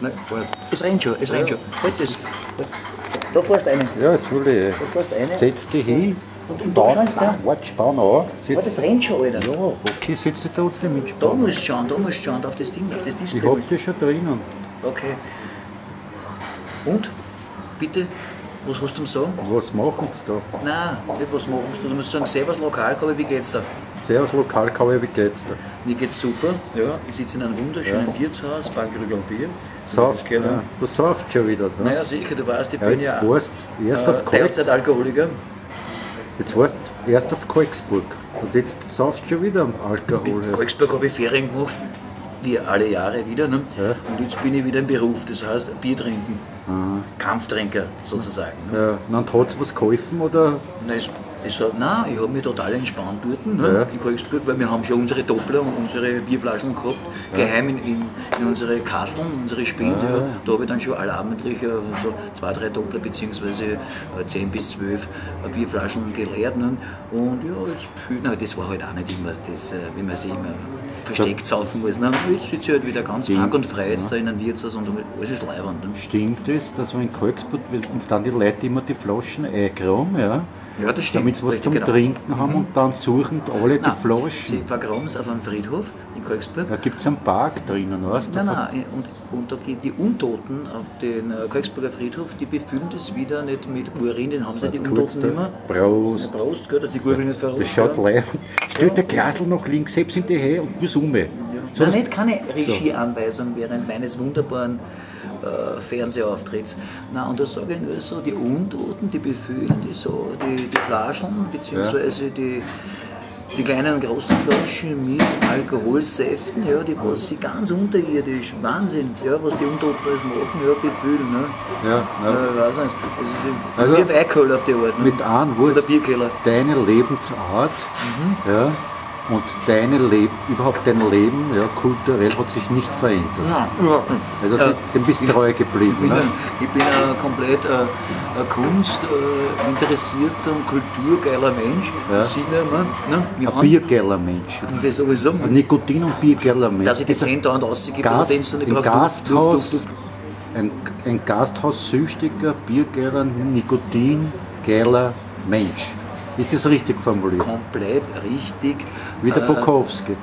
Nein, warte. Es rennt schon, es rennt schon. Halt das. Da fährst du rein. Ja, das will ich. Da fährst du rein. Setz dich hin. Und da schaust du. Warte, spann an. Warte, das rennt schon, Alter. Ja, okay, setz dich trotzdem mit. Da musst du schauen, da musst du schauen, auf das Ding, auf das Display. Ich hab dich schon drinnen. Okay. Und? Bitte? Was hast du zum Sagen? Was machen sie da? Nein, nicht was machen sie da. Du musst sagen, Servus Lokal, wie geht's da? Servus Lokal, wie geht's da? Mir geht's super, ja. Ich sitze in einem wunderschönen Wirtshaus, Bankrügel Bier. Sauft, ja. Du saufst schon wieder. Ne? Naja, sicher, du weißt, ich ja, bin jetzt ja warst, erst auf Teilzeitalkoholiker. Jetzt warst du erst auf Kalksburg und jetzt saufst du schon wieder am Alkohol. In Kalksburg habe ich Ferien gemacht, wie alle Jahre wieder. Ne? Ja. Und jetzt bin ich wieder im Beruf, das heißt Bier trinken. Aha. Kampftrinker sozusagen. Ne? Ja. Und hat es was geholfen? Oder? Nein, nein, ich habe mich total entspannt dort, ne? Ja. In Kalksburg, weil wir haben schon unsere Doppler und unsere Bierflaschen gehabt, ja. Geheim in unsere Kasteln, unsere Spinde. Ja. Ja. Da habe ich dann schon allabendlich so 2, 3 Doppler bzw. 10 bis 12 Bierflaschen geleert. Ne? Und ja, jetzt, nein, das war halt auch nicht immer das, wie man sich immer versteckt saufen muss. Ne? Jetzt sitze ich halt wieder ganz frank und frei jetzt da in einem Wirtshaus und alles ist leibend. Ne? Stimmt es, dass man in Kalksburg und dann die Leute immer die Flaschen eingraben, ja? Ja, das stimmt. Damit sie was richtig, zum genau. Trinken haben und dann suchen alle Nein, die Flaschen. Sie vergraben es auf einem Friedhof in Kalksburg. Da gibt es einen Park drinnen, weißt du? Nein, nein, und da geht die Untoten auf den Kalksburger Friedhof, die befüllen das wieder nicht mit Urin, den haben sie die Untoten nicht mehr. Prost. Ja, Prost, gell, dass die Gurgel nicht verrutscht. Das schaut live. Stell dir Glasl nach links, heb's in die Höhe und bis um. Ja. So, Nein, nicht keine Regieanweisung während meines wunderbaren Fernsehauftritts. Nein, und da sage ich nur so, die Untoten, die befüllen die so, die Flaschen, beziehungsweise die kleinen und großen Flaschen mit Alkoholsäften, ja, die was sie ganz unterirdisch, Wahnsinn, ja, was die Untoten alles machen, ja, befüllen. Ne? Ja, ja. Ja, weiß nicht. Das ist also, wie Weinkeller auf die Art. Ne? Mit einem Wort, Oder Bierkeller. Deine Lebensart, ja, und deine überhaupt dein Leben, ja, kulturell hat sich nicht verändert. Nein, überhaupt nicht. Also dem bist du treu geblieben. Ich bin ein komplett kunstinteressierter und kulturgeiler Mensch. Ja. Ne? Ein biergeiler Mensch. Und das sowieso. Ein Nikotin- und biergeiler Mensch. Dass ich die 10.000 rausgebe, ein Gasthaussüchtiger, biergeiler, nikotingeiler Mensch. Ist das richtig formuliert? Komplett richtig. Wie der Bukowski.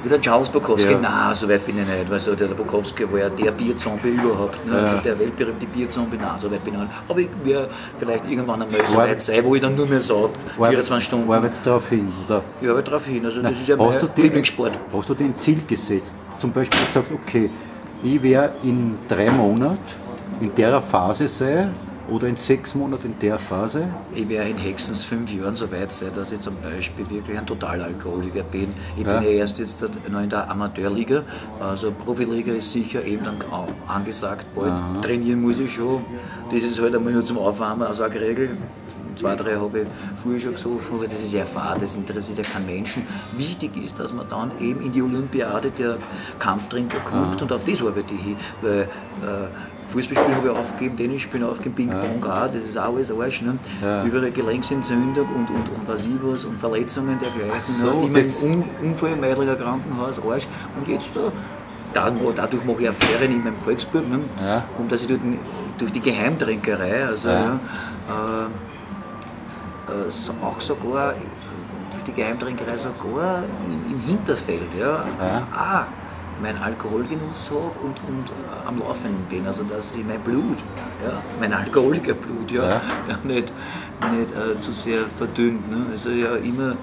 Wie der Charles Bukowski? Ja. Nein, so weit bin ich nicht. Also der Bukowski war ja der Bierzombie überhaupt. Ne? Ja. Also der weltberühmte Bierzombie, nein, so weit bin ich nicht. Aber ich werde vielleicht irgendwann einmal so weit sein, wo ich dann nur mehr sauf, 24 Stunden. Arbeitest du darauf hin, oder? Ich arbeite darauf hin. Also nein, das ist ja mein Lieblingssport. Hast du dir ein Ziel gesetzt? Zum Beispiel gesagt, okay, ich werde in 3 Monaten in der Phase sein, oder in 6 Monaten in der Phase? Ich werde in höchstens 5 Jahren so weit sein, dass ich zum Beispiel wirklich ein Totalalkoholiker bin. Ich bin ja erst jetzt noch in der Amateurliga, also Profiliga ist sicher eben dann auch angesagt, bald trainieren muss ich schon. Das ist halt einmal nur zum Aufwärmen, also auch geregelt. 2, 3 habe ich früher schon gesoffen, aber das ist ja fad, das interessiert ja keinen Menschen. Wichtig ist, dass man dann eben in die Olympiade der Kampftrinker kommt und auf das arbeite ich hin, weil Fußballspielen habe ich aufgegeben, Tennisspielen aufgegeben, Ping-Pong auch, das ist auch alles Arsch. Ne? Ja. Überall Gelenksentzündung und was ich was und Verletzungen dergleichen. Ach so, ne? Immer im Unfall im Meidlinger Krankenhaus, Arsch. Und jetzt dadurch mache ich auch Ferien in meinem Kalksburg, ne? Ja. Und dass ich dort durch die Geheimtrinkerei, also auch sogar durch die Geheimtrinkerei sogar im Hinterfeld, ja, mein Alkoholgenuss habe und am Laufenden bin, also dass ich mein Blut, ja, mein Alkoholikerblut, ja, nicht zu sehr verdünnt. Ne? Also ja immer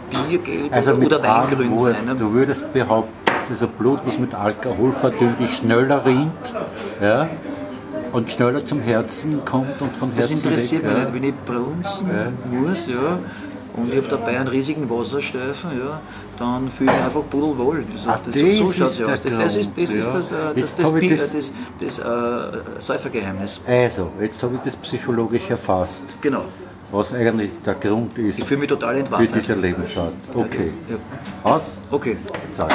Biergelb also oder Weingrün sein. Ne? Du würdest behaupten, also Blut, was mit Alkohol verdünnt ist, schneller rinnt, ja, und schneller zum Herzen kommt und von Herzen Das interessiert weg, mich nicht, wenn ich brunzen muss, ja, und ich habe dabei einen riesigen Wasserstreifen, ja, dann fühle ich mich einfach pudelwohl. So schaut es aus. Das ist das Säufergeheimnis. Also, jetzt habe ich das psychologisch erfasst. Genau. Was eigentlich der Grund ist. Ich fühle mich total entwaffnet. Für diese Lebensart. Okay. Ja. Aus? Okay. Zack.